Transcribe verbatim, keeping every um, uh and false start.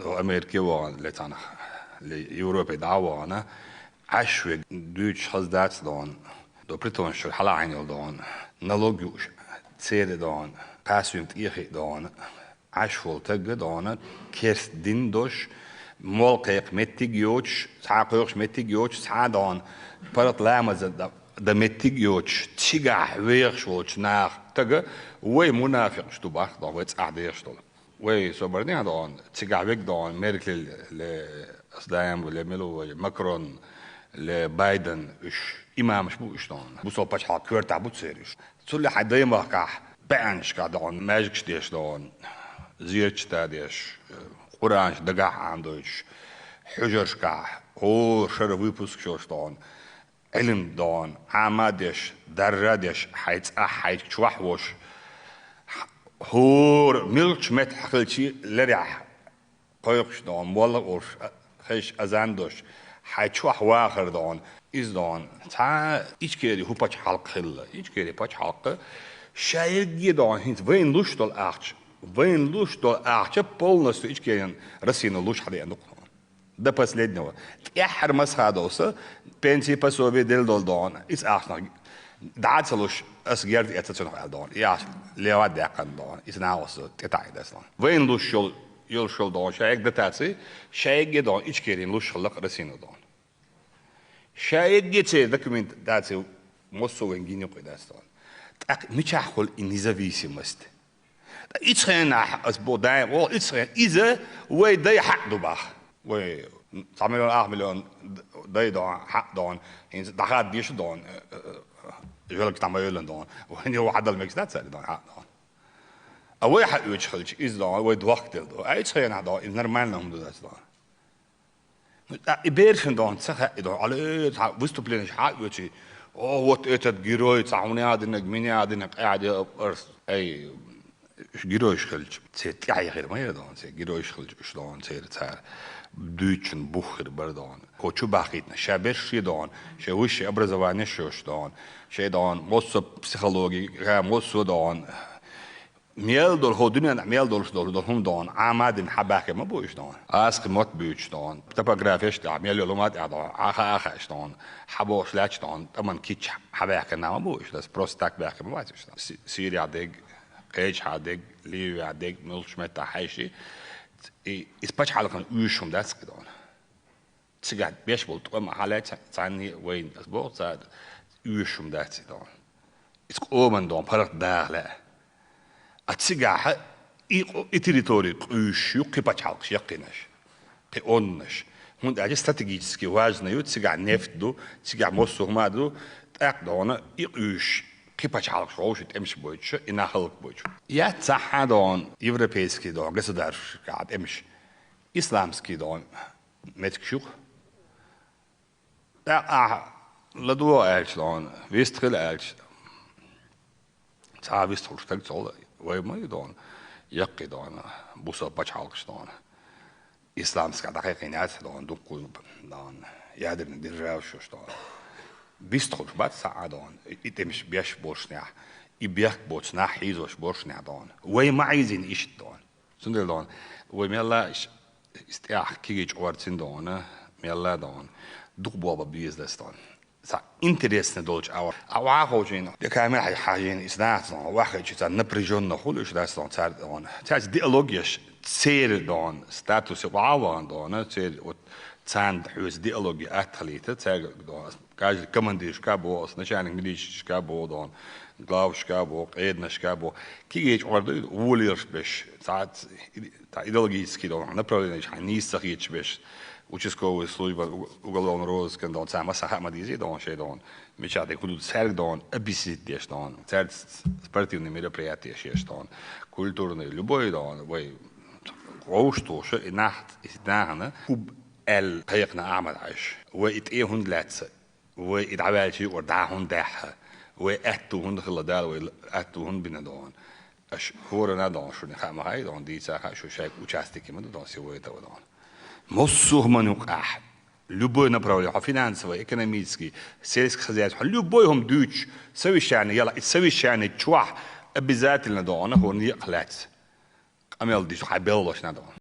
Америке вахана, ле цхьанахь, ле Европе дӀа а вахана, Ӏаш вег дуьйцуш хаза дац дона. До притонаш чуьра хьалаайна йолу дона. Налог юуш, церан дона, кхасвина тӀехи дона. Ӏаш волу тагга дона, керст дин дош, мол кхайкха меттиг йоцуш, цхьа кхойкхуш меттиг йоцуш, цхьа дона, паргӀат ламаза дан, дан меттиг йоцуш, цигахь вехаш волчу наха тага, вай мунафикъаш ду бах дона, вай цӀахь дехаш долу. Вай собарнехь дона, цигахь вег дона, Меркель ле, ас даим ле, мила ву вай, Макрон ле, Байден, уьш имамаш бу уьш дона. Бусалба пачхьалкх коьртахь бу церан уьш. Цул а хьайн даймахкахь, баьӀанашкахь дона, маьждигаш деш дона, зерачаш дадеш, Къуранаш дагахь Ӏамадойтуш, хьуьжаршкахь, хӀора шара выпуск йолуш дона, Ӏилма дона, Ӏама а деш, дарра а деш, хьайн цӀахь, хьайн чохь а волуш, хӀора муьлххачу меттехь хилча лерехь кхойкхуш дона, молла а волуш, хезаш азан а долуш, хьайн чохь вахар дона, иза дона. Цхьа Ичкери хӀун пачхьалкх хилла? Ичкери пачхьалкх ша ерриге а дона, хӀинца вайна луш долу ахча, вайна луш долу ахча полностью Ичкерин Россина луш хьадеана ду-кх дона. До последнего. ТӀаьххьара масхадовса, пенсий, пособий делла долу дона, иза ахчанах дӀа а ца луш, ас герз эцна цунах аьлла дона. И ахча лева а даьккхина дона, иза нахаца тӀетаӀийна дац дона. Вайна луш йолу, йолуш йолу дона, ша ерриге дотаций, ша ерриге а дона, Ичкерина луш хилла-кх Россина дона. Ша ерриге а церан документаций массо а вайна гина юкъа дац дона. ТӀаккха мичахь хуьлу и независимость? Ткъа ицу хенахь, ас боху даим, оха ицу хенахь, иза вай дай хьакъ ду бах. Вай цхьа миллион, ах миллион дай дона, хьакъ дона, хӀинца дӀахаддийша дона, э, э, э, жоьлгаш дӀа ма йовлан дона. Вайна юха хьадала мегаш дац цаьрга дона, хьакъ дона. А вай хьаоьцуш хилча, иза дона, вай дохка делла ду. А ицу хенахь дона, иза нормально хӀума ду дац дона. Ну, тӀаккха и берашна дона ца хаьа, и дона, ала, э, цхьа выступленеш хьа а оьций, о, вот этот герой, цхьа хӀуна а динарг, мина а динарг, къаьхьа де арс. Ай, уьш геройш хилча, церан тӀаьхье хир ма яра дона, церан геройш хилча, уьш дона, церан цара дуьйцучун бух хир бара дона. Хьо чу бахийтина, ша берш шен дона, шен высшее образование шоьш дона, шен дона, массо а психологи, ша массо а дона. Мел долу, хӀо дуьненахь мел долуш долу, долу хӀума дона, Ӏама а дина хьабаьхкина ма бу уьш дона. Аскхи мотт буьйцуш дона, топографеш тӀехь, мел йолу хӀума тӀехь дона, Ӏа хаа а хаьаш дона, хьабохуш лаьтташ дона, тӀаман кичча хьабаьхкина ма бу уьш, просто так баьхкина ма бац уьш дона. Си-, Сирехь дерг, кхечахьа дерг, Ливехь дерг, муьлххачу меттехь хьаьжчи, и, иза пачхьалкхана оьшуш хӀума дац-кх и дона. Цигахь беш болу тӀом а хьалаьцна, цхьанне а вайна, ас боху, цара оьшуш хӀума дац и дона. Иза къоман дона паргӀат даха лаьа. А цигахь и къо-, и территори къуьйсуш ю кхин пачхьалкхаш яккхийнарш, кхин оннанаш. ХӀунда аьлча стратегически важна ю, цигахь нефть ду, цигахь массо а хӀума ду, тӀаккха дона и къуьйсуш кхин пачхьалкхаш вовшийн тӀемаш бойтуш, и нах хӀаллакбойтуш. Яц цхьа а дона европейский дона государствашкахь тӀемаш, исламский дона меттигаш ю-кх. ТӀаккха ахь ладогӀа аьлча дона, вист хила аьлча, цхьа а вист хуьлуш стаг цхьа вай ма ю дона, яккхий дона, бусалба пачхьалкхаш дона. Исламскахь дӀакхайкхийна яц дона, дуккха дона, ядерный держава шуьш дона. Вист хуьлуш бац цхьа а дона, и тӀемаш беш болушнехь, и бехк боцу нах хьийзош болушнехь дона. Вай ма Ӏийзийна иштта дона. Цундела дона, вай мелла а ш-, иза тӀехь кегий чкъор цин дона, мелла а дона, дукха болх бан беза дац дона. Цхьа интересно долчу агӀор. А охьа а ховшийна, де камера хьажийна, иза нахаца дона, охьахиъча царна напряжённо хуьлу уьш дац дона, цара дона. Цаьрца диалогеш, церан дона, статусе охьа а вахана дона, церан, вот, царна хьоьца диалоге атта хилийта, цаьрга дона. Каждый командиршка боху ас, начальник милицешка боху дона, главшка боху, къеданашка боху. Кегий чкъор ду, волелаш беш, цхьацца и-, цхьа идеологический дона, направленеш хьайн нийса ца хеташ беш, участковый служба, уг-, уголовный розыскан дона, цхьа масса хаа ма дезий дона, шайн дона, мичахь дерг хӀун ду, цаьрга дона, объяснить деш дона, цаьрца спортивный мероприятиеш еш дона, культурный, любой дона, вай гӀовш тухуш, и нах, и нахана хӀуб аьлла кхайкхина Ахьмад-Хьаьжас. Вай и тӀе хӀунда лаьцна? Вай и дӀаваьлча юкъара дӀа хӀунда даьхьа? Вай аьтту хӀунда хилла, Дала вай аьтту хӀунда бина дона? Аша хӀоранна а дона, шуна хаа ма хаьа дона, дийца а хаьа, шу шайга участники ма ду дона, сийлахь ва дона. Массо а хӀуманна юкъахь, любой направление, хьо финансовый, экономический, сельское хозяйство, хьо любой хӀума дуьйцуш, совещание яла, и совещание чохь обязательно дона, хӀора некъах лаьцна къамел деш хьайн белхалошна дона.